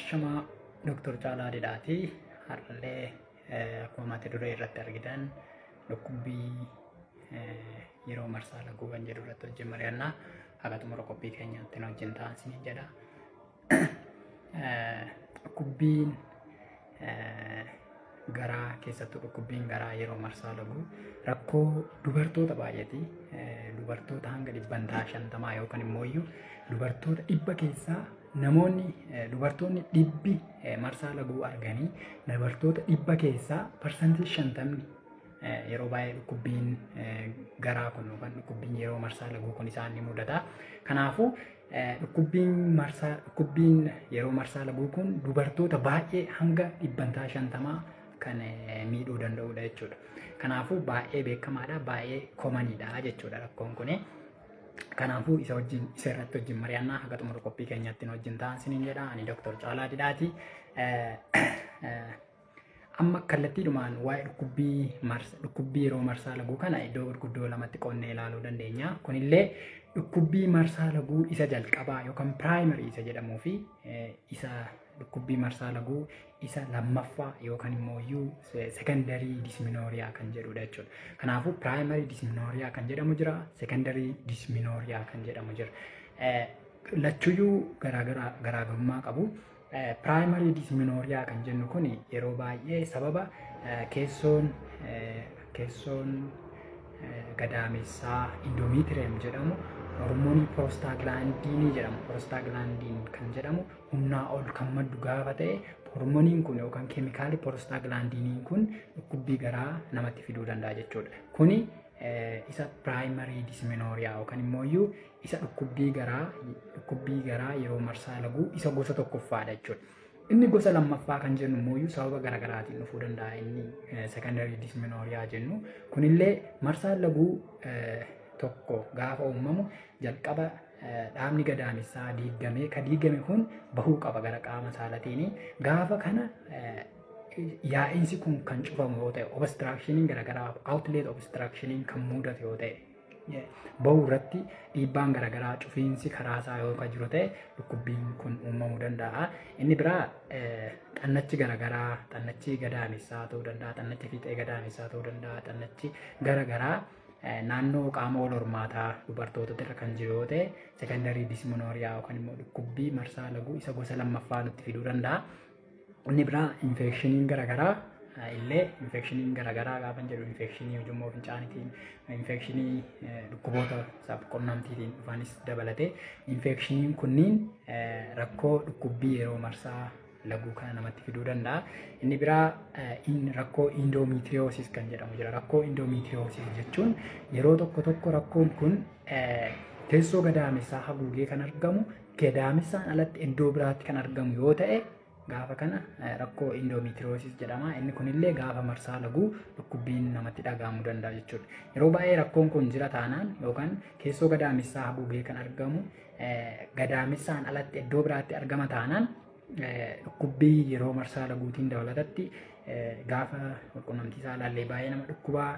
Ashamaa, Dooktar Caalaa Didhaati. Har'allee akkuma mata duree irratti argitan dhukkubbii yeroo marsaa laguu kan jedhu irratti wajjin mari'annaa. Haga xumura qophii keenyaatti nu wajjin ta'aa isiniin jedha. Dhukkubbiin garaa, keessattuu dhukkubbiin garaa yeroo marsaa laguu, rakkoo dubartoota baay'eeti. Dubartoota hanga 50% yookaan immoo iyyuu dubartoota 100 keessaa namoonni, dubartoonni 100 marsaa laguu arganii, dubartoota 100 keessaa 50% yeroo baay'ee dhukkubbiin garaa kun yookaan dhukkubbiin yeroo marsaa laguu kun isaan ni mudata. Kanaafuu dhukkubbiin yeroo marsaa laguu kun dubartoota baay'ee hanga 50% kan miidhuu danda'udha jechuudha. Kanaafuu baay'ee beekamaadha, baay'ee commoniidha jechuudha rakkoon kuni. Kanaafuu isa irratti wajjin mari'annaa, haga xumura qophii keenyaatti nu wajjin ta'aa isiniin jedha. Ani Dooktar Caalaa Didhaati. Amma kallattiidhumaan waa'ee dhukkubbii yeroo marsaa laguu kana iddoo gurguddoo lamatti qoonnee ilaaluu dandeenya. Kunillee dhukkubbii marsaa laguu isa jalqabaa yookaan primary isa jedhamuu fi isa dhukkubbii marsaa laguu isa lammaffaa yookaan immoo iyyuu secondary dysmenorrhea kan jedhudha jechuudha. Kanaafuu primary dysmenorrhea kan jedhamu jira, secondary dysmenorrhea kan jedhamu jira. Lachuyyuu garaagarummaa qabu. Primary dysmenorrhea kan jennu kun yeroo baay'ee sababa keessoon gadaamessaa endometrium jedhamu hormoonii prostaglandinii jedhamu, prostaglandin kan jedhamu humnaa ol kan maddu gaafa ta'e, hormooniin kun yookaan keemikaalli prostaglandiniin kun dhukkubbii garaa namatti fiduu danda'a jechuudha. Kuni isa primary dysmenorrhea yookaan immoo iyyuu isa dhukkubbii garaa yeroo marsaa laguu isa gosa tokkoffaadha jechuudha. Inni gosa lammaffaa kan jennu immoo sababa garaagaraatiin dhufuu danda'a, inni secondary dysmenorrhea jennu. Kunillee marsaan laguu tokko gaafa uumamu jalqaba dhaabni gadaamessaa diigamee, ka diigame kun bahuu qaba gara qaama saalatiin. Gaafa kana yaa'iinsi kun kan cufamu yoo ta'e, obstructioniin garaagaraa, outlet obstructioniin kan mudatu yoo ta'e, bahuu irratti dhiibbaan garaagaraa, cufiinsi karaa isaa yoo kan jiru ta'e, dhukkubbiin kun uumamuu danda'a. Inni biraa xannachi garaagaraa, xannachi gadaamessaa ta'uu danda'a, xannachi fiixee gadaamessaa ta'uu danda'a, xannachi garaagaraa naannoo qaama wal hormaataa dubartoota irra kan jiru yoo ta'e, secondary dysmenorrhea yookaan immoo dhukkubbii marsaa laguu isa gosa lammaffaa nutti fiduu danda'a. Inni biraa infectioniin garaagaraa illee, infectioniin garaagaraa gaafa jedhu infectionii ujummoo fincaaniitiin, infectionii dhukkuboota qunnamtiitiin dhufanis dabalatee, infectioniin kunniin rakkoo dhukkubbii yeroo marsaa laguu kana namatti fiduu danda'a. Inni biraa rakkoo endometriosis kan jedhamu jira. Rakkoo endometriosis jechuun yeroo tokko tokko rakkoon kun teessoo gadaamessaa haguugee kan argamu, gadaamessaan alatti iddoo biraatti kan argamu yoo ta'e, gaafa kana rakkoo endometriosis jedhama. Inni kunillee gaafa marsaa laguu dhukkubbiin namatti dhaga'amuu danda'a jechuudha. Yeroo baay'ee rakkoon kun jira taanaan yookaan keessoo gadaamessaa haguugee kan argamu, gadaamessaan alatti iddoo biraatti argama taanaan, dhukkubbii yeroo marsaa laguutiin dabalatatti gaafa walqunnamtii saalaallee baay'ee nama dhukkubaa,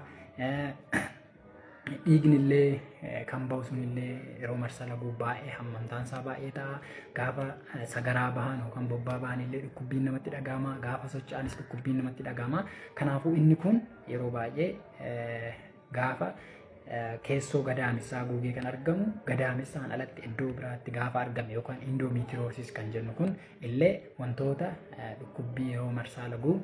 dhiigni illee kan bahu sunillee yeroo marsaa laguu baay'ee hammamtaan isaa baay'ee ta'a. Gaafa sagaraa bahan yookaan bobbaa bahan illee dhukkubbiin namatti dhaga'ama. Gaafa socho'anis dhukkubbiin namatti dhaga'ama. Kanaafuu inni kun yeroo baay'ee gaafa keessoo gadaamessaa haguugee kan argamu, gadaamessaan alatti iddoo biraatti gaafa argame yookaan endometriosis kan jennu kun illee wantoota dhukkubbii yeroo marsaa laguu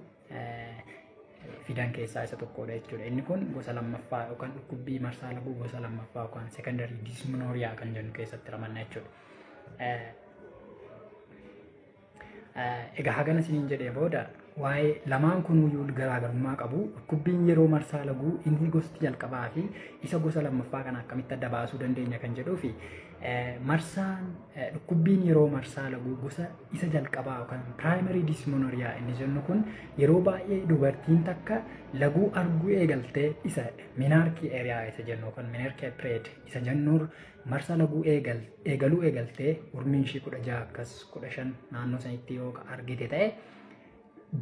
fidan keessaa isa tokkodha jechuudha. Inni kun gosa lammaffaa yookaan dhukkubbii marsaa laguu gosa lammaffaa yookaan secondary dysmenorrhea kan jennu keessatti ramanna jechuudha. Egaa hagana isiniin jedhee booda, waa'ee lamaan kunuyyuu garaagarummaa qabu. Dhukkubbiin yeroo marsaa laguu inni gosti jalqabaa fi isa gosa lammaffaa kana akkamitti adda baasuu dandeenya kan jedhuu fi marsaan dhukkubbiin yeroo marsaa laguu gosa isa jalqabaa yookaan primary dysmenorrhea inni jennu kun yeroo baay'ee dubartiin takka laguu arguu eegaltee, isa menarche area isa jennu yookaan menarche period isa jennuun, marsaa laguu eegaluu eegaltee umriin ishii 16 akkas 15 naannoo sanitti yoo argite ta'e,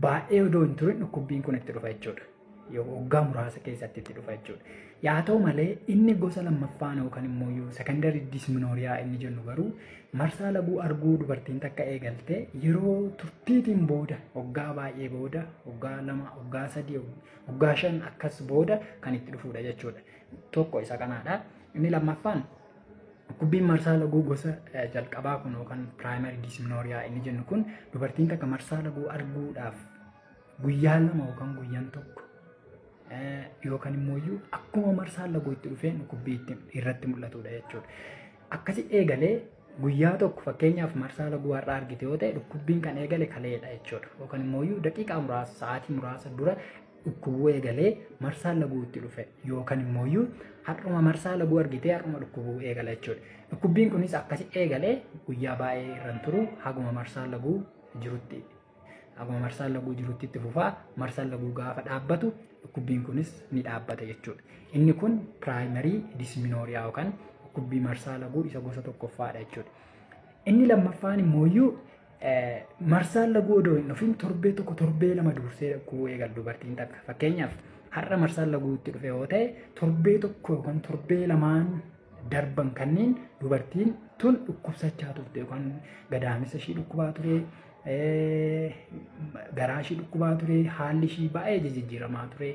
baay'ee odoo hin turin dhukkubbiin kun itti dhufa jechuudha. waggaa muraasa keessatti itti dhufa jechuudha. Yaa ta'u malee inni gosa lammaffaan yookaan immoo secondary dysmenorrhea inni jennu garuu marsaa laguu arguu dubartiin takka eegaltee yeroo turtiitiin booda waggaa baay'ee booda waggaa 2, waggaa 3, waggaa 5 akkas booda kan itti dhufudha jechuudha. Tokko isa kanaadha. Inni lammaffaan dhukkubbiin marsaa laguu gosa jalqabaa kun yookaan primary dysmenorrhea inni jennu kun dubartiin takka marsaa laguu arguudhaaf guyyaa 2 yookaan guyyaan 1 yookaan immoo akkuma marsaan laguu itti dhufeen dhukkubbii irratti mul'atudha jechuudha. Akkasi eegalee guyyaa tokko fakkeenyaaf marsaa laguu har'a argite yoo ta'e dhukkubbiin kan eegale kaleedha jechuudha. Yookaan immoo daqiiqaa muraasa sa'aatii muraasa dura dhukkubuu eegalee marsaan laguu itti dhufe yookaan immoo har'uma marsaa laguu argitee har'uma dhukkubuu eegala jechuudha. Dhukkubbiin kunis akkasi eegalee guyyaa baay'ee irra turu haguma marsaan laguu jirutti. Akkuma marsaan laguu jirutti itti fufaa marsaan laguu gaafa dhaabbatu dhukkubbiin kunis ni dhaabbata jechuudha. Inni kun primary dysmenorrhea yookaan dhukkubbii marsaa laguu isa gosa tokkoffaadha jechuudha. Inni lammaffaan immoo marsaan laguu odoo hin dhufin torbee 1 torbee 2 dursee dhukkubuu eegalu dubartiin takka. Fakkeenyaaf har'a marsaan laguu itti dhufe yoo ta'e torbee 1 yookaan torbee 2 darban kanneen dubartiin tun dhukkubsachaa turte yookaan gadaamisa ishii dhukkubaa ture. Garaa ishii dhukkubaa ture, haalli ishii baay'ee jijjiiramaa ture.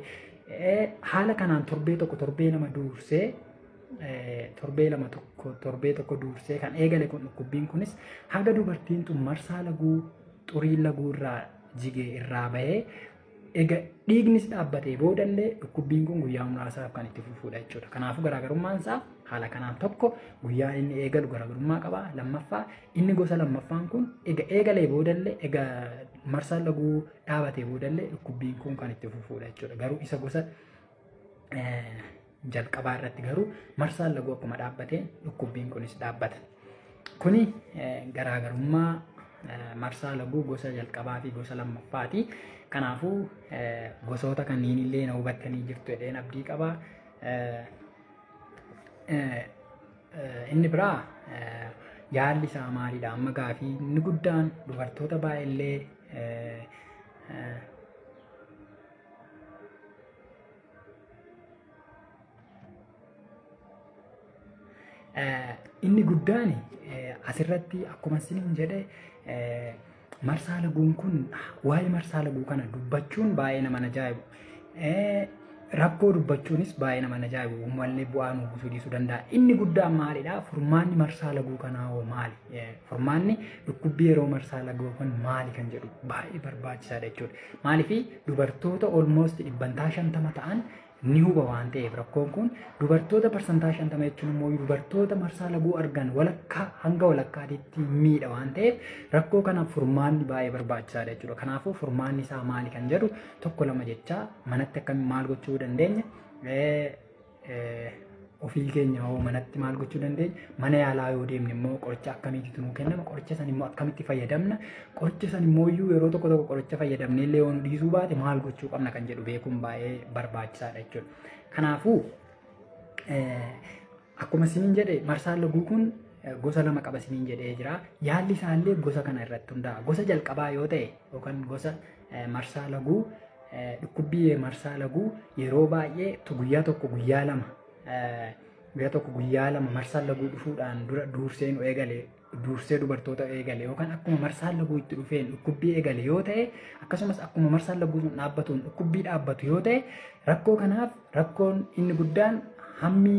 Haala kanaan torbee 1 torbee 2 dursee torbee 2 1 torbee 1 dursee kan eegale kun dhukkubbiin kunis haga dubartiin tun marsaa laguu xuriin laguu irraa jigee irraa bahee eega dhiignis dhaabbatee boodallee dhukkubbiin kun guyyaa muraasaaf kan itti fufuudha jechuudha. Kanaafuu garaagarummaan isaa haala kanaan tokko guyyaa inni eegalu garaagarummaa qaba. Lammaffaa inni gosa lammaffaan kun eega eegalee boodallee eega marsaan laguu dhaabatee boodallee dhukkubbiin kun kan itti fufuudha jechuudha. Garuu isa gosa jalqabaa irratti garuu marsaan laguu akkuma dhaabbateen dhukkubbiin kunis dhaabbata. Kuni garaagarummaa marsaa laguu gosa jalqabaa fi gosa lammaffaati. Kanaafuu gosoota kanneen illee na hubattanii jirtu jedheen abdii qaba. Inni biraa yaalli isaa maalidha? Amma gaafii inni guddaan dubartoota baay'eellee inni guddaan asirratti akkuma isiniin jedhe marsaa laguun kun waa'ee marsaa laguu kana dubbachuun baay'ee nama ajaa'ibu. Rakkoo dubbachuunis baay'ee nama ajaa'ibu. Uummallee bu'aa nu buusuu dhiisuu danda'a. Inni guddaan maalidha? Furmaanni marsaa laguu kanaa hoo maali? Furmaanni dhukkubbii yeroo marsaa laguu kun maali kan jedhu baay'ee barbaachisaadha jechuudha. Maaliif dubartoota almost 50% ta'an ni huba waan ta'eef rakkoon kun dubartoota 50% jechuun immoo dubartoota marsaa laguu argan walakkaa hanga walakkaatitti miidha waan ta'eef rakkoo kanaaf furmaanni baay'ee barbaachisaadha jechuudha. Kanaafuu furmaanni isaa maali kan jedhu 1 2 jechaa manatti akkamiin maal gochuu dandeenya? Ofii keenya hoo manatti maal gochuu dandeenya? Mana yaalaa yoo deemne immoo qoricha akkamiitu nuu kennama? Qoricha san immoo akkamitti fayyadamna? Qoricha san immoo yeroo tokko tokko qoricha fayyadamnee illee yoo nu dhiisuu baate maal gochuu qabna kan jedhu beekuun baay'ee barbaachisaadha jechuudha. Kanaafuu akkuma isiniin jedhe marsaan laguu kun gosa lama qaba isiniin jedhee jira. Yaalli isaallee gosa kana irratti hundaa'a. Gosa jalqabaa yoo ta'e yookaan gosa marsaa laguu dhukkubbii marsaa laguu yeroo baay'ee guyyaa 1 guyyaa 2 guyyaa 1 guyyaa 2 marsaan laguu dhufuudhaan dura dursee nu eegale dursee dubartoota eegale yookaan akkuma marsaan laguu itti dhufeen dhukkubbii eegale yoo ta'e akkasumas akkuma marsaan laguu sun dhaabbatuun dhukkubbii dhaabbatu yoo ta'e rakkoo kanaaf rakkoon inni guddaan hammi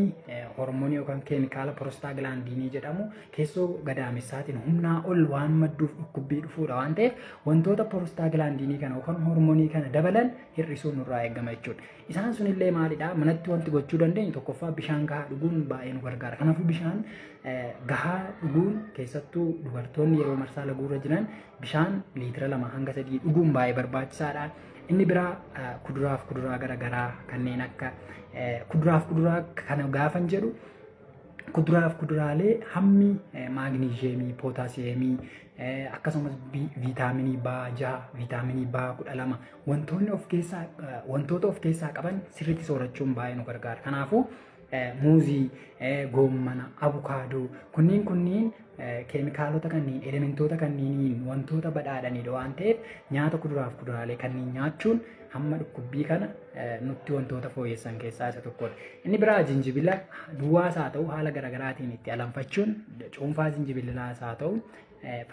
hormoonii yookaan keemikaala prostaglaandiinii jedhamu keessoo gadaamessaatiin humnaa ol waan madduuf dhukkubbii dhufuudha waan ta'eef wantoota prostaglaandiinii kana yookaan hormoonii kana dabalan hir'isuun nurraa eegama jechuudha. Isaan sunillee maalidha? Manatti wanti gochuu dandeenyu tokkoffaa bishaan gahaa dhuguun baay'ee nu gargaara. Kanaafuu bishaan gahaa dhuguun keessattuu dubartoonni yeroo marsaa laguurra jiran bishaan liitira 2 hanga 3 dhuguun baay'ee barbaachisaadha. Inni biraa kuduraaf kuduraa garaagaraa kanneen akka kuduraaf kuduraa kana gaafan jedhu kuduraaf kuduraalee hammi maagniziyeemii, pootaasiyeemii akkasumas viitaaminii B6, viitaaminii B12 wantoonni of keessaa wantoota of keessaa qaban sirriitti soorachuun baay'ee nu gargaara. Kanaafuu muuzii, goommana, abukaadoo kunniin keemikaalota kanneen elementoota kanneeniin wantoota badhaadhanidha waan ta'eef nyaata kuduraaf kuduraalee kanneen nyaachuun hamma dhukkubbii kana nutti wantoota fooyyessan keessaa isa tokkodha. Inni biraa jinjibila duwwaas haa ta'u haala garaagaraatiin itti alanfachuun cuunfaa jinjibilaas haa ta'u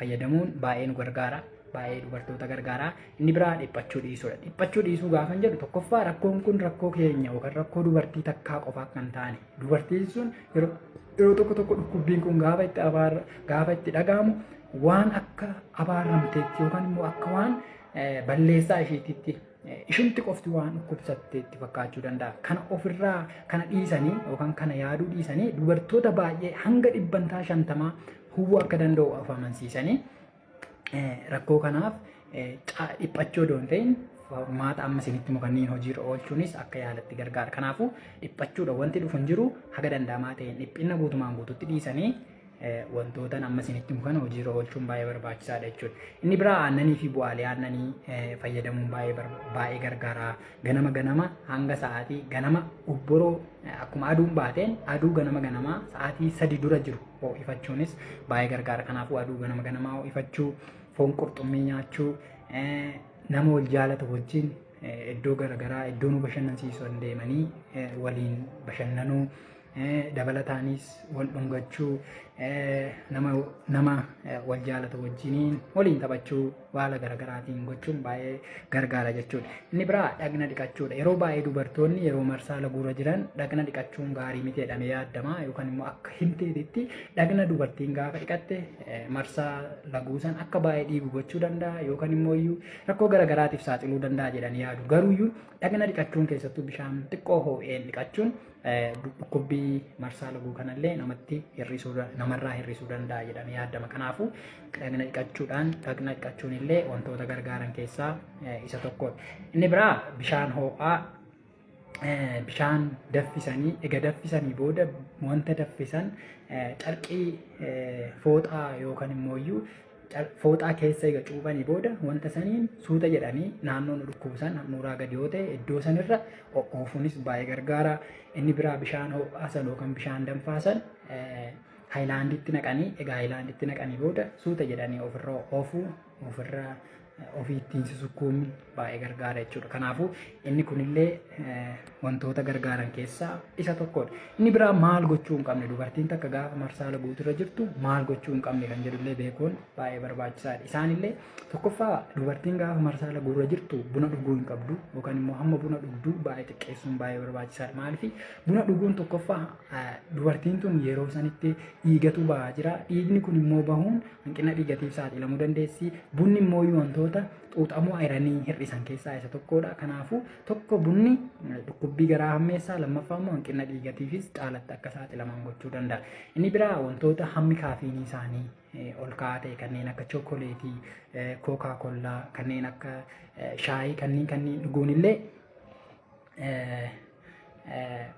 fayyadamuun baay'ee nu gargaara. Baay'ee dubartoota gargaara. Inni biraa dhiphachuu dhiisuudha. Dhiphachuu dhiisuu gaafan jedhu tokkoffaa rakkoon kun rakkoo keenya yookaan rakkoo dubartii takkaa qofaa kan taane dubartiin sun yeroo tokko tokko dhukkubbiin kun gaafa itti dhaga'amu waan akka abaarramteetti yookaan immoo akka waan balleessaa isheetitti ishumti qofti waan dhukkubsatteetti fakkaachuu danda'a. Kana ofirraa kana dhiisanii yookaan kana yaaduu dhiisanii dubartoota baay'ee hanga 50% hubuu akka danda'u of amansiisanii rakkoo kanaaf dhiphachuu odoo hin ta'in furmaata amma isinitti kanneen hojiirra oolchuunis akka yaalatti gargaara. Kanaafuu dhiphachuudha wanti dhufu hin jiru haga danda'amaa ta'een dhiphina guutumaan guututti dhiisanii wantoota amma isinitti kana hojiirra oolchuun baay'ee barbaachisaadha jechuudha. Inni biraa aannanii fi bu'aalee aannanii fayyadamuun baay'ee gargaara. Ganama ganama hanga sa'aatii ganama obboroo akkuma aduun baateen aduu ganama ganamaa sa'aatii 3 dura jiru ho'ifachuunis baay'ee gargaara. Kanaafuu aduu ganama ganamaa ho'ifachuu, foon qurxummii nyaachuu, nama wal jaalatu wajjin iddoo garaagaraa iddoo nu bashannansiisan deemanii waliin bashannanuu, dabalataanis wal dhungachuu, nama wal jaalatu wajjiniin waliin taphachuu haala garaagaraatiin gochuun baay'ee gargaara jechuudha. Inni biraa dhagna dhiqachuudha. Yeroo baay'ee dubartoonni yeroo marsaa laguurra jiran dhagna dhiqachuun gaarii miti jedhamee yaadama yookaan immoo akka himteetitti dhagna dubartiin gaafa dhiqatte marsaa laguu san akka baay'ee dhiigu gochuu danda'a yookaan immoo iyyuu rakkoo garaagaraatiif saaxiluu danda'a jedhanii yaadu. Garuuyyuu dhagna dhiqachuun keessattuu bishaan xiqqoo ho'een dhiqachuun dhukkubbii marsaa laguu kanallee namatti hir'isuu namarraa hir'isuu danda'a jedhamee yaadama. Kanaafuu dhagna dhiqachuun illee wantoota gargaaran keessaa isa tokkodha. Inni biraa bishaan ho'aa bishaan danfisanii ega danfisanii booda wanta danfisan carqii fooxaa yookaan immoo iyyuu fooxaa keessa ega cuuphanii booda wanta saniin suuta jedhanii naannoo nu dhukkubsan handhuuraa gadi yoo ta'e iddoo sanirra oofuunis baay'ee gargaara. Inni biraa bishaan ho'aa san yookaan bishaan danfaa san haayilaanditti naqanii egaa haayilaanditti naqanii booda suuta jedhanii ofirra oofuu ofirra ofii ittiin susukkuun baay'ee gargaara jechuudha. Kanaafuu inni kunillee wantoota gargaaran keessaa isa tokkodha. Inni biraa maal gochuu hin qabne dubartiin takka gaafa marsaa laguutirra jirtu maal gochuu hin qabne kan jedhullee beekuun baay'ee barbaachisaadha. Isaanillee tokkoffaa dubartiin gaafa marsaa laguurra jirtu buna dhuguu hin qabdu yookaan immoo hamma buna dhugduu baay'ee xiqqeessuun baay'ee barbaachisaadha. Maaliif buna dhuguun tokkoffaa dubartiin tun yeroo sanitti dhiigatu ba'aa jira. Dhiigni kun immoo bahuun hanqina dhiigatiif saaxilamuu dandeessi. Bunni immoo wantoota xuuxamoo ayiranii hir'isan keessaa isa tokkodha. Kanaafuu tokko bunni dhukkubbii garaa hammeessaa, lammaffaa immoo hanqina dhiigatiifis caalatti akka saaxilaman gochuu danda'a. Inni biraa wantoota hammi kaafiinii isaanii ol ka'aa ta'e kanneen akka chookoleetii, kookaa kollaa, kanneen akka shaayii kanneen dhuguun illee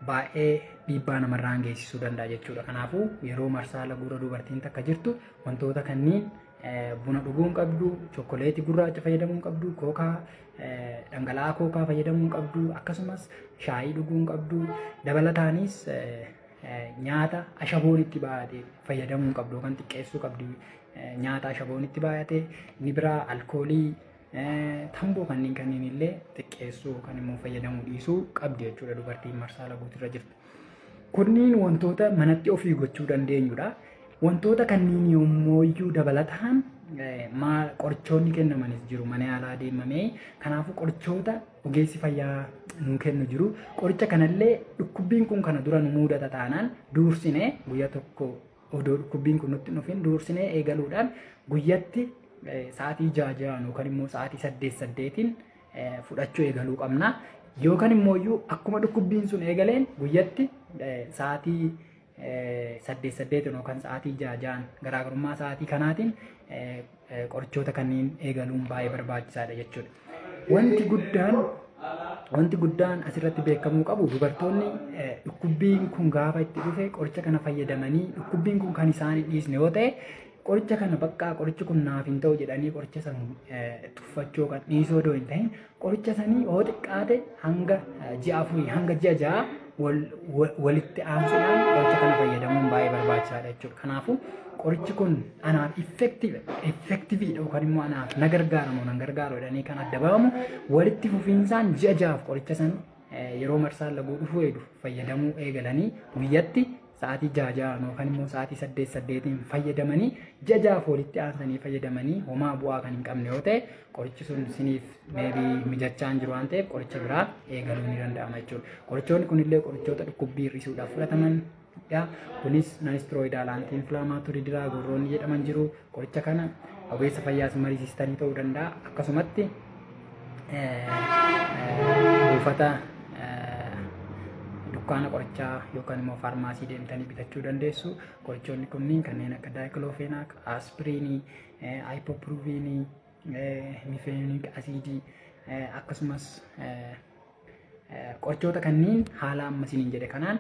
baay'ee dhiibbaa namarraan geessisuu danda'a jechuudha. Kanaafuu yeroo marsaa laguurra dubartiin takka jirtu wantoota kanneen buna dhuguu hin qabdu, chookoleetii gurraacha fayyadamuu hin qabdu, kookaa dhangala'aa kookaa fayyadamuu hin qabdu, akkasumas shaayii dhuguu hin qabdu. Dabalataanis nyaata ashaboon itti baay'ate fayyadamuu hin qabdu yookaan xiqqeessuu qabdu nyaata ashaboon itti baay'ate. Inni biraa alkoolii, tamboo kanneen illee xiqqeessuu yookaan immoo fayyadamuu dhiisuu qabdi jechuudha dubartiin marsaa laguutirra jirtu. Kunniin wantoota manatti ofii gochuu dandeenyudha. Wantoota kanneen yommuu iyyuu dabalataan qorichoonni kennamanis jiru mana yaalaa deemamee. Kanaafuu qorichoota ogeessi fayyaa nuu kennu jiru. Qoricha kanallee dhukkubbiin kun kana dura nu mudata taanaan duursinee guyyaa tokko odoo dhukkubbiin kun nutti dhufin duursinee eegaluudhaan guyyatti sa'aatii 6 yookaan immoo sa'aatii 8 fudhachuu eegaluu qabna. Yookaan immoo iyyuu akkuma dhukkubbiin sun eegaleen guyyatti sa'aatii 8 yookaan sa'aatii 6 garaagarummaa sa'aatii kanaatiin qorichoota kanneen eegaluun baay'ee barbaachisaadha jechuudha. Wanti guddaan asirratti beekamuu qabu dubartoonni dhukkubbiin kun gaafa itti dhufe qoricha kana fayyadamanii dhukkubbiin kun kan isaan hin dhiisne yoo ta'e qoricha kana bakka qorichi kun naaf hin ta'u jedhanii qoricha san tuffachuu kan dhiisuu odoo hin ta'in qoricha sanii yoo xiqqaate hanga ji'a 4 hanga ji'a 6 walitti aansuudhaan qoricha kana fayyadamuun baay'ee barbaachisaadha jechuudha. Kanaafuu qorichi kun anaaf effectiveiidha yookaan immoo anaaf na gargaara moo nan gargaaru jedhanii kan adda bahamu walitti fufiinsaan ji'a 6 qoricha sana yeroo marsaan laguu dhufuu eedu fayyadamuu eegalanii guyyatti sa'aatii 6 yookaan immoo sa'aatii 8 8 fayyadamanii ji'a 6 walitti aansanii fayyadamanii homaa bu'aa kan hin qabne yoo ta'e qorichi sun siniif maybe mijachaa hin jiru waan ta'eef qoricha biraa eegaluu ni danda'ama jechuudha. Qorichoonni kunillee qorichoota dhukkubbii hir'isuudhaaf fudhataman dha. Kunis non-steroidal anti-inflammatory drug warroonni jedhaman jiru. Qoricha kana ogeessa fayyaas mariisistanii ta'uu danda'a. Akkasumatti buufata dukkaana qorichaa yookaan immoo faarmaasii deemtanii bitachuu dandeessu. Qorichoonni kunniin kanneen akka diclofenac, aspiriinii, ibuprofenii, mefenamic acidii akkasumas qorichoota kanneen haala amma isiniin jedhe kanaan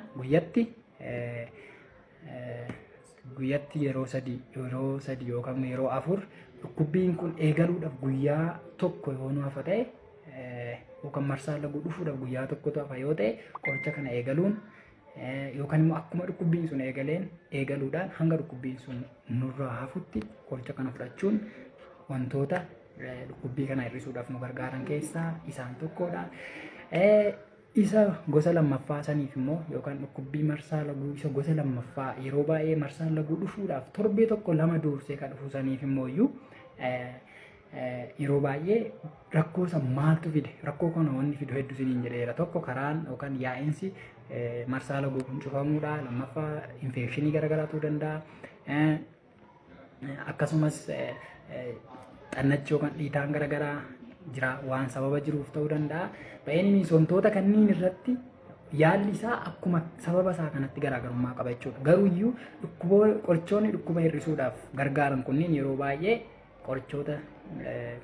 guyyatti yeroo 3 yookaan yeroo 4 dhukkubbiin kun eegaluudhaaf guyyaa 1 yoo nu hafa ta'e yookaan marsaan laguu dhufuudhaaf guyyaa 1 hafa yoo ta'e qoricha kana eegaluun yookaan immoo akkuma dhukkubbiin sun eegaleen eegaluudhaan hanga dhukkubbiin sun nurraa hafutti qoricha kana fudhachuun wantoota dhukkubbii kana hir'isuudhaaf nu gargaaran keessaa isaan tokkodha. Isa gosa lammaffaa saniif immoo yookaan dhukkubbii marsaa laguu isa gosa lammaffaa yeroo baay'ee marsaan laguu dhufuudhaaf torbee 1-2 dursee kan dhufu saniif immoo iyyuu yeroo baay'ee rakkoo san maaltu fide rakkoo kana wanni fidu hedduu isiniin jedheera. Tokko karaan yookaan yaa'insi marsaa laguu kun cufamuudha. Lammaffaa infekshinii garaagaraa ta'uu danda'a. Akkasumas xannachi yookaan dhiitaan garaagaraa jira waan sababa jiruuf ta'uu danda'a. Baay'een wantoota kanneen irratti yaalli isaa akkuma sababa isaa kanatti garaagarummaa qaba jechuudha. Garuu iyyuu qorichoonni dhukkuba hir'isuudhaaf gargaaran kunniin yeroo baay'ee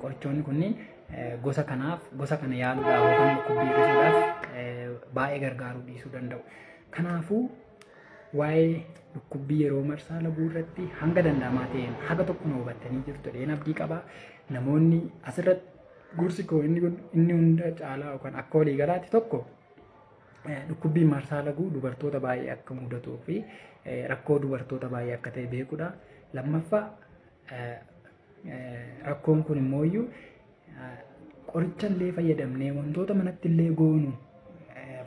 qorichoonni kunniin gosa kanaaf gosa kana yaaluudhaaf yookaan dhukkubbii hir'isuudhaaf baay'ee gargaaruu dhiisuu danda'u. Kanaafuu waa'ee dhukkubbii yeroo marsaa laguu irratti hanga danda'amaa ta'een haga tokko nu hubattanii jirtu jedheen abdii qaba. Namoonni asirratti gorsi koo inni hunda caalaa yookaan akka walii galaatti tokko dhukkubbiin marsaa laguu dubartoota baay'ee akka mudatuu fi rakkoo dubartoota baay'ee akka ta'e beekuudha. Lammaffaa rakkoon kun immoo iyyuu qoricha illee fayyadamnee wantoota manatti illee goonu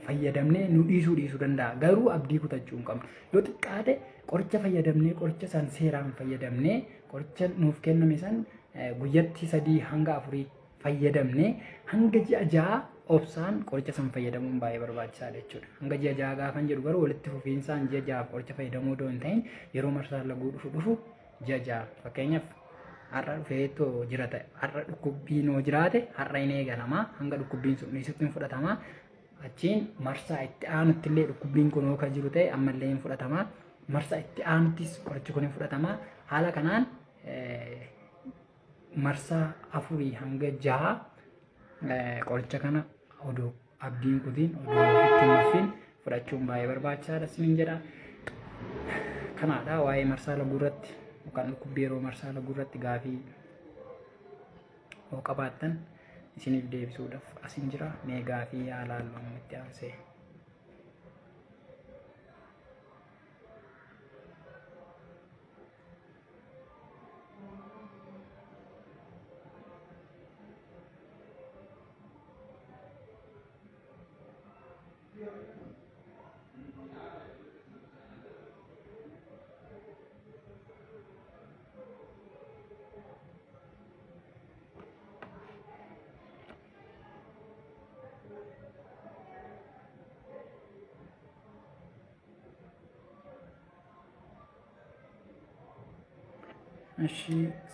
fayyadamnee nu dhiisuu danda'a. Garuu abdii kutachuu hin qabnu. Yoo xiqqaate qoricha fayyadamnee qoricha san seeraan fayyadamnee qoricha nuuf kenname san guyyatti 3 hanga 4 fayyadamnee hanga ji'a 6 obsaan qoricha san fayyadamuun baay'ee barbaachisaadha jechuudha. Hanga ji'a 6 gaafan jedhu garuu walitti fufiinsaan ji'a 6 qoricha fayyadamuu odoo hin ta'in yeroo marsaan laguu dhufu ji'a 6 fakkeenyaaf har'a dhufeetoo jira ta'e har'a dhukkubbiin yoo jiraate har'a hin eegalamaa hanga dhukkubbiin sun dhiisutti hin fudhatamaa. Achiin marsaa itti aanutti illee dhukkubbiin kun yoo kan jiru ta'e ammallee hin fudhatamaa. Marsaa itti aanuttis qorichi kun hin fudhatamaa. Haala kanaan marsaa 4 hanga 6 qoricha kana odoo abdiin kutiin odoo itti hin nuffin fudhachuun baay'ee barbaachisaadha isiniin jedha. Kanaadha waa'ee marsaa laguu irratti yookaan dhukkubbii yeroo marsaa laguu irratti gaafii yoo qabaattan isiniif deebisuudhaaf asin jira. Mee gaafii haalaan itti aansee.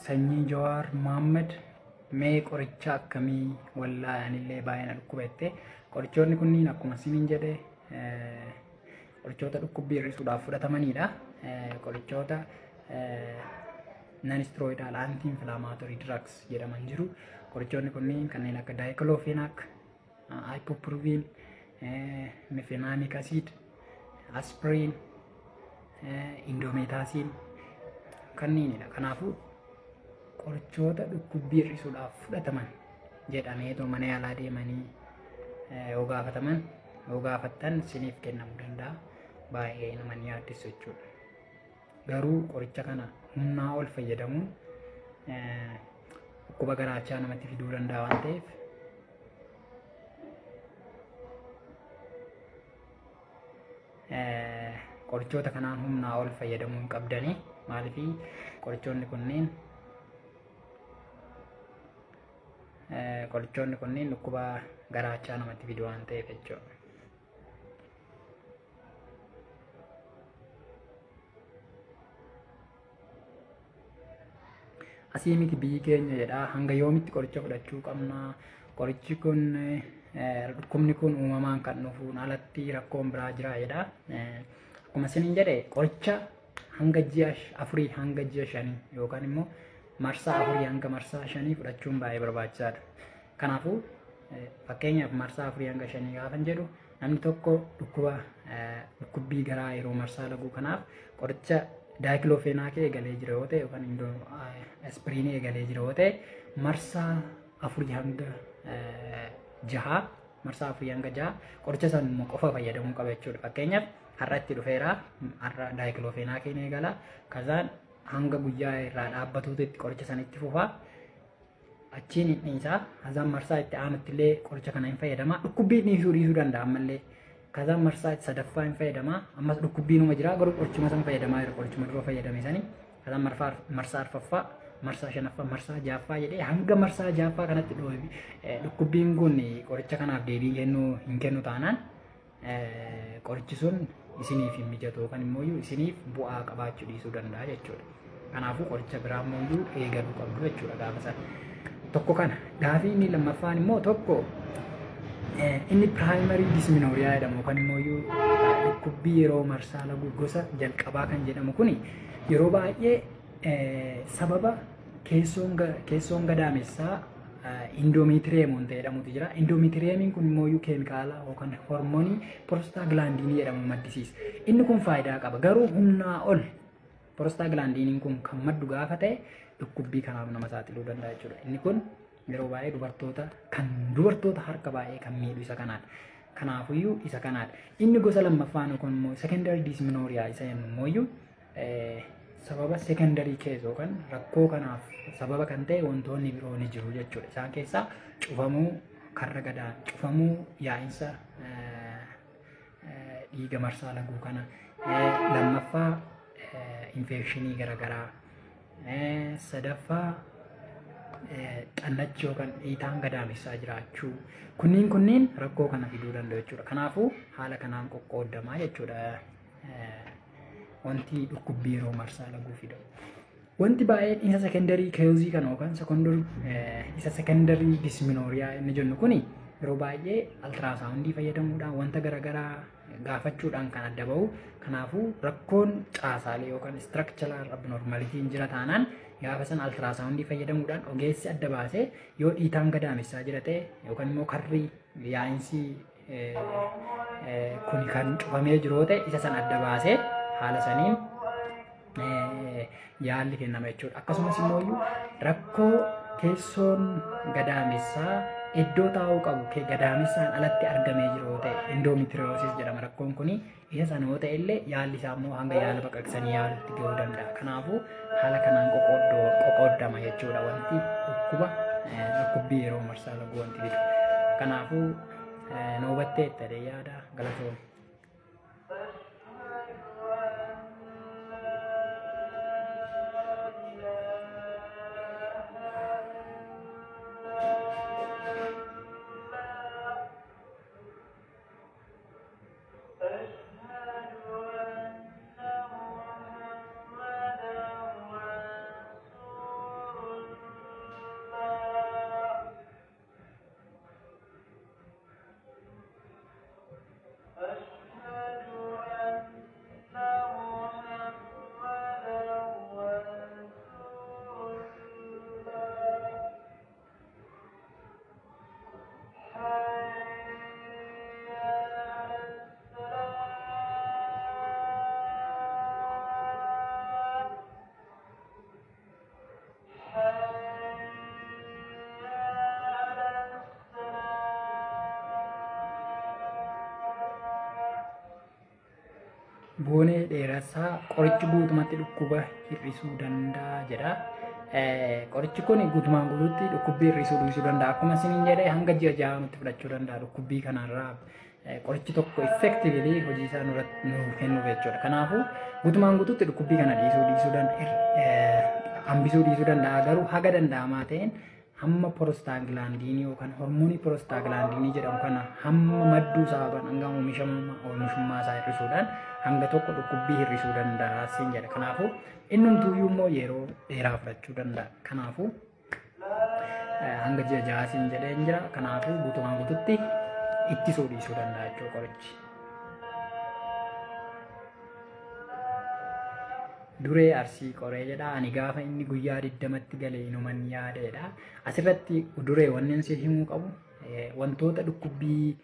Sanyii Jawaar Mohaammed mee qoricha akkamii wallaahi anillee baay'ee na dhukkubette. Qorichoonni kunniin akkuma isiniin jedhe qorichoota dhukkubbii hir'isuudhaaf fudhatamanidha. Qorichoota non-steroidal anti-inflammatory drugs jedhaman jiru. Qorichoonni kunniin kanneen akka diclofenac, ibuprofen, mefenamic acid, aspirin, indomethacin kanneenidha. Kanaafuu qorichoota dhukkubbii hir'isuudhaaf fudhataman jedhameetoo mana yaalaa deemanii yoo gaafataman Yoo gaafattan isiniif kennamuu danda'a. Baay'ee nama ni yaaddessu jechuudha. Garuu qoricha kana humnaa ol fayyadamuun dhukkuba garaachaa namatti fiduu danda'a waan ta'eef qorichoota kanaan humnaa ol fayyadamuu hin qabdanii. Maaliif qorichoonni kunneen dhukkuba garaachaa namatti fidu waan ta'eef jechuudha. Asii miti biyyi keenya jedha. Hanga yoomitti qoricha fudhachuu qabna? Qorichi kun dhukkubni kun uumamaan kan dhufuun alatti rakkoon biraa jira jedha. Akkuma isiniin jedhe qoricha hanga ji'a 4 hanga ji'a 5 yookaan immoo marsaa 4 hanga marsaa 5 fudhachuun baay'ee barbaachisaadha. Kanaafuu fakkeenyaaf marsaa 4 hanga 5 gaafa jedhu namni tokko dhukkubbii garaa yeroo marsaa laguu kanaaf qoricha daayikilofeenaakii eegalee jira yoo ta'e yookaan aspiriinii eegalee jira yoo ta'e marsaa 4 hanga 6 marsaa 4 hanga 6 qoricha san qofa fayyadamuu qaba jechuudha. Fakkeenyaaf har'a itti dhufeera, har'a daayikilofeenaakiin eegala, kazaan hanga guyyaa irraa dhaabbatuutti qoricha san itti fufa. Achiin hin dhiisaa, kazaan marsaa itti aanutti illee qoricha kana hin fayyadama. Dhukkubbii dhiisuu danda'a ammallee. Kazaan marsaa itti sadaffaa hin fayyadama. Ammas dhukkubbiinuma jira garuu qorichuma san fayyadamaa jira, qorichuma dura fayyadame sani. Kazaan marsaa arfaffaa, marsaa shanaffaa, marsaa ja'affaa jedhee hanga marsaa ja'affaa kanatti dhukkubbiin kun qoricha kanaaf deebii hin kennu taanaan qorichi sun isiniif hin mijatu yookaan immoo isiniif bu'aa qabaachuu dhiisuu danda'a jechuudha. Kanaafuu qoricha biraa immoo eegaluu qabdu jechuudha gaafa sana. Tokko kana. Gaafii inni lammaffaan immoo tokko inni primary dysmenorrhea jedhamu yookaan immoo dhukkubbii yeroo marsaa laguu gosa jalqabaa kan jedhamu kuni yeroo baay'ee sababa keessoon gadaamessaa indometrium wanta jedhamutu jira. Indometriumiin kun immoo keemikaala yookaan hormoonii prostaglaandiinii jedhamu maddisiisa. Inni kun faayidaa qaba. Garuu humnaa ol prostaglaandiiniin kun kan maddu gaafa ta'e dhukkubbii kanaaf nama saaxiluu danda'a jechuudha. Inni kun yeroo baay'ee dubartoota harka baay'ee kan miidhu isa kanaadha. Kanaafuyyuu isa kanaadha. Inni gosa lammaffaan kun immoo secondary dysmenorrhea isa jennu immoo sababa secondary case yookaan rakkoo kanaaf sababa kan ta'e wantoonni biroo ni jiru jechuudha. Isaan keessaa cufamuu karra gadaa, cufamuu yaa'insa dhiiga marsaa laguu kana, lammaffaa infekshinii garaagaraa, sadaffaa xannachi yookaan dhiitaan gadaamessaa jiraachuu, kunniin rakkoo kana fiduu danda'u jechuudha. Kanaafuu haala kanaan qoqqoodamaa jechuudha wanti dhukkubbii yeroo marsaa laguu fidamu. Wanti baay'een isa secondary cause kana yookaan isa secondary dysmenorrhea inni jennu kuni yeroo baay'ee altiraasaawundii fayyadamuudhaan wanta garaagaraa gaafachuudhaan kan adda bahu. Kanaafuu rakkoon caasaalee yookaan structural abnormalitiin jira taanaan gaafa san altiraasaawundii fayyadamuudhaan ogeessi adda baasee yoo dhiitaan gadaamessaa jira ta'e yookaan immoo karri yaa'insi kun kan cufamee jiru ta'e isa san adda baasee haala saniin yaalli kennama jechuudha. Akkasumas immoo rakkoo keessoon gadaamessaa iddoo taa'uu qabu gadaamessaan alatti argamee jiru yoo ta'e endometriosis jedhama rakkoon kuni. Isa sana yoo ta'e illee yaalli isaa immoo hanga yaala baqaqsanii yaalutti gahuu danda'a. Kanaafuu haala kanaan qoqqoodama jechuudha wanti dhukkubbii yeroo marsaa laguu wanti fidu. Kanaafuu nu hubattee itti yaada galatoomne. أشهد Boonee Dheerassaa qorichi guutumatti dhukkuba hir'isuu danda'a jedha. Qorichi kun guutumaan guutuutti dhukkubbii hir'isuu dhiisuu danda'a. Akkuma isiniin jedhe hanga ji'a 6 nutti fudhachuu danda'a dhukkubbii kanarraa. Qorichi tokko effectively hojii isaa nurratti nuuf kennuuf jechuudha. Kanaafuu guutumaan guutuutti dhukkubbii kana dhiisuu danda'a, hambisuu dhiisuu danda'a. Garuu haga danda'amaa ta'een hamma prostaglandinii yookaan hormoonii prostaglandinii jedhamu kana hamma madduu isaa yookaan hanga oomishummaa isaa hir'isuudhaan hanga tokko dhukkubbii hir'isuu danda'a siin jedha. Kanaafuu innumtuuyyuu immoo yeroo dheeraa fudhachuu danda'a. Kanaafuu hanga ji'a 6 siin jedhee jira. Kanaafuu guutumaan guututti ittisuu dhiisuu danda'a jechuudha qorichi. Duree Arsii Qoree jedha. Ani gaafa inni guyyaa 20tti galee inuman yaadeedha. Asirratti duree wanni si himuu qabu wantoota dhukkubbii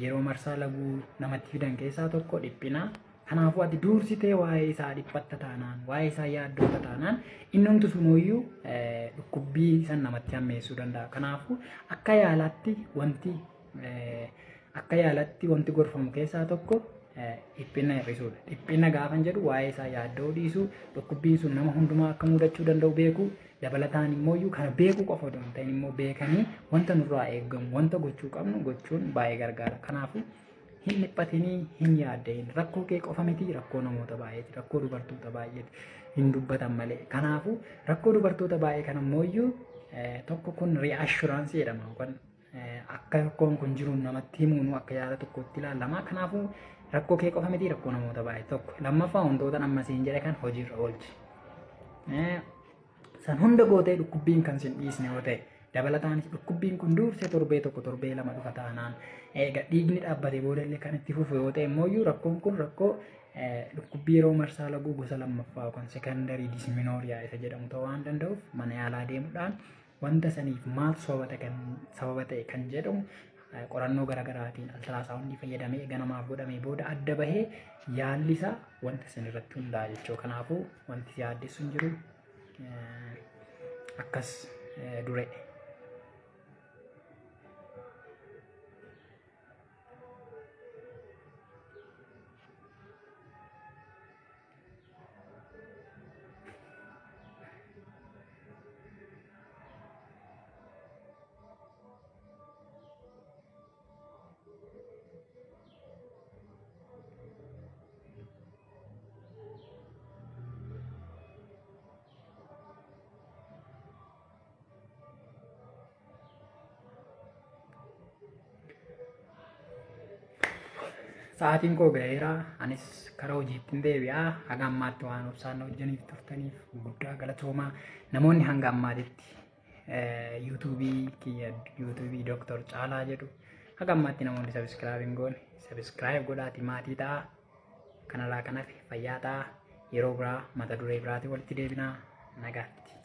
yeroo marsaa laguu namatti fidan keessaa tokko dhiphina. Kanaafuu ati dursitee waa'ee isaa dhiphatta taanaan, waa'ee isaa yaaddoota taanaan innumtu sunuyyuu dhukkubbii san namatti hammeessuu danda'a. Kanaafuu akka yaalaatti wanti gorfamu keessaa tokko dhiphina hir'isuudha. Dhiphina gaafan jedhu waa'ee isaa yaaddoo dhiisuu, dhukkubbiin sun nama hundumaa akka mudachuu danda'u beekuu, dabalataan immoo kana beekuu qofa osoo hin ta'in immoo beekanii wanta nurraa eegamu, wanta gochuu qabnu gochuun baay'ee gargaara. Kanaafuu hin dhiphatinii, hin yaadda'in. Rakkoo kee qofa miti, rakkoo namoota baay'eeti, rakkoo dubartoota baay'eeti hin dubbatan malee. Kanaafuu rakkoo dubartoota baay'ee kana immoo tokko kun reassurance jedhama yookaan akka rakkoon kun jiru namatti himuun akka yaada tokkotti ilaalama. Kanaafuu rakkoo kee qofa miti, rakkoo namoota baay'ee tokko. Lammaffaa wantoota amma siin jedhe kan hojiirra oolchi. San hunda gootee dhukkubbiin kan sin dhiisne yoo ta'e, dabalataanis dhukkubbiin kun dursee torbee 1 torbee 2 dhufa taanaan eega dhiigni dhaabbatee booda illee kan itti fufu yoo ta'e immoo rakkoon kun rakkoo dhukkubbii yeroo marsaa laguu gosa lammaffaa yookaan secondary dysmenorrhea isa jedhamu ta'uu waan danda'uuf mana yaalaa deemuudhaan wanta saniif maal sababa ta'e kan jedhamu qorannoo garaagaraatiin ultrasoundii fayyadamee eega namaaf godhamee booda adda bahee yaalli isaa wanta san irratti hundaa'a jechuudha. Kanaafuu wanti si yaaddessu hin jiru akkas dure. Sa'aatiin koo ga'eera. Anis karaa hojiitti deebi'a. Haga ammaatti waan obsaan hojjaniif turtaniif guddaa galatoomaa. Namoonni hanga ammaatitti yuutuubii kiyya yuutuubii Dr. Caalaa jedhu haga ammaatti namoonni subscribe hin goone subscribe godhaati maatii ta'a. Kanarraa kan hafe fayyaa ta'a. Yeroo biraa mata duree biraatiin walitti deebinaa. Nagaatti.